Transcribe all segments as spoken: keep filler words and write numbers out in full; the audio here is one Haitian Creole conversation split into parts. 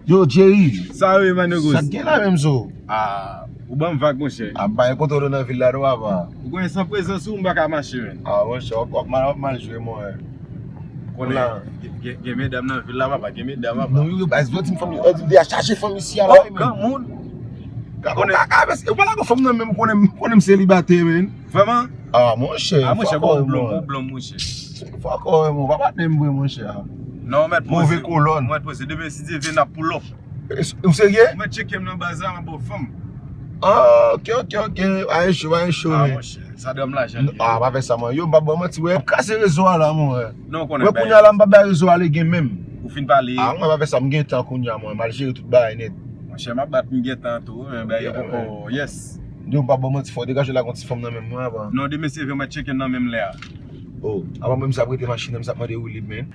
Yo, Jerry. Sa yo ye, Manogos? Sa k gen la menm zo? Ah, ou ban m vag, monchè. A bay kontwòl ou nan vil la, non, papa. Ou konnen san prezans ou, m pa ka mache, menn. Ah, monchè, w ap, w ap mal, w ap mal jwe, mwen. Konnen, gen, gen, gen medam nan vil la, papa, gen medam, papa. Non, yo, baz, yo di m fanm, yo di m deja chaje fanm isi a la, oh, wi, menn. Granmoun. Gade, konnen, kaka, mèsi. Ou pa lage fanm nan menm, ou konnen, ou konnen m selibatè, menn. Vrèman? Ah, monchè, ah, monchè, bon, ou blòm, ou blòm, monchè. Fòk ou wè, mon, pa patnè m vre, monchè. Non, ou mèt poze. Move kolòn. Ou mèt poze. Demen, si Dye vle, n ap pull up. Ou serye? Ou mèt tcheke m nan baz la, m ap ba w fanm. Ah, ok, ok, ok. Pa gen cho, pa gen cho, ah, men. Monchè, sa dòm lajan. Ah, pa fè sa, mwen. Yo, m p ap ba w manti, wè. Kase rezo a la, mwen. Non, konnen. Wè, kounye a la, m p ap bay rezo a legen menm. Ou fin pale? Ah, mwen pa fè sa, m gen tan kounye a, mwen. M al jere tout bagay nèt. Monchè, m ap bat, m gen tan tou, men bagay yo poko, yes. Yo, m p ap ba w manti, fò w degaje w lage yon ti fanm nan men mwen avan. Non, demen, si Dye vle, m mèt tcheke m nan men m lè a. Oh, avan menm sa, prete machin nan, m sa ap mande w li, men.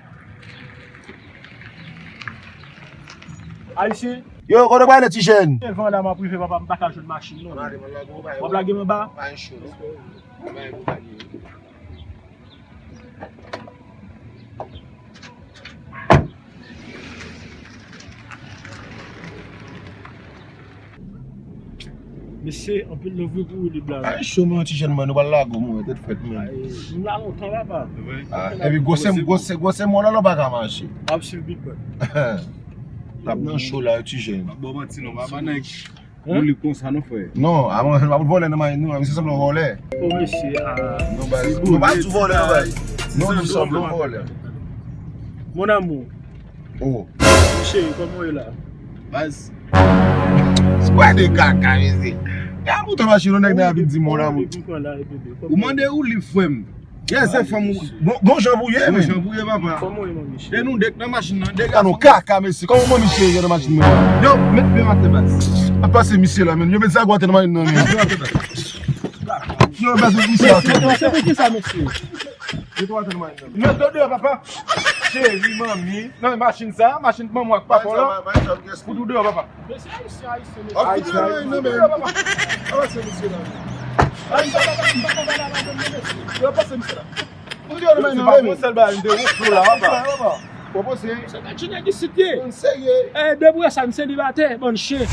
Ayisyen. Yo, kote w prale, ti jèn? Devan la, m ap rive, papa, m pa ka jwenn machin, non. W ap lage m anba? Mesye, anpil love wi pou Wilib la. Ay, cho, men, yon ti jèn, mwen, nou pral lage w, mwen, tèt frèt, men. Ay, nou la lontan, papa. Ah, epi gwosè m, gwosè, gwosè m, wè, la, la, pa ka mache. M ap swiv Big Boy. N ap nan cho la, ti jèn. M ap ba w manti, non, papa, nèg. Hein? Nou li konsa, non, frè. Non, a mwen, m ap vòlè nan machin nou, men se sanble yon vòlè. Oh, mesye, ah. Non, baz, nou pa di vòlè, frè. Non, nou sanble yon vòlè. Mon amour. Oh. Cheri, kòman w ye la? Baz. Se kwa de kaka, mesye? E a mouton machin, yon nèg nan ap vin di mon amour. Ou mande ou li, frè m. Yes, se fanm ou. Bon, bon jan pou ye, men. Bon jan pou ye, papa. Kòman w ye, manmi cheri? E nou de k nan machin nan, de gason. Ka nou kaka, mesye. Kòman manmi cheri ye nan machin mwen? Yo, met pye atè, baz. Ap pase misye la, men. Yo, met zago atè nan machin nan, men. Yo, baz, met misye atè. Mesye, se pou ki sa, mesye? Met atè nan machin nan. Met yo deyò, papa. Cheri, manmi. Nan machin sa, machin manman ak papa la. Pou tou deyò, papa. Mesye ayisyen, ayisyen, mesye. Ayisyen, ayisyen. Papa, se misye la. Ay, m pa ka, m pa ka pale a madanm nan, mesye. Yo, pase misye la. Pou yo, se pa yon sèl bagay, m te wont nou la, papa. Papa. Papa, se. Se pa ti nèg isit ye. Mwen serye. Eh, depi sa, m selibatè, bann chen.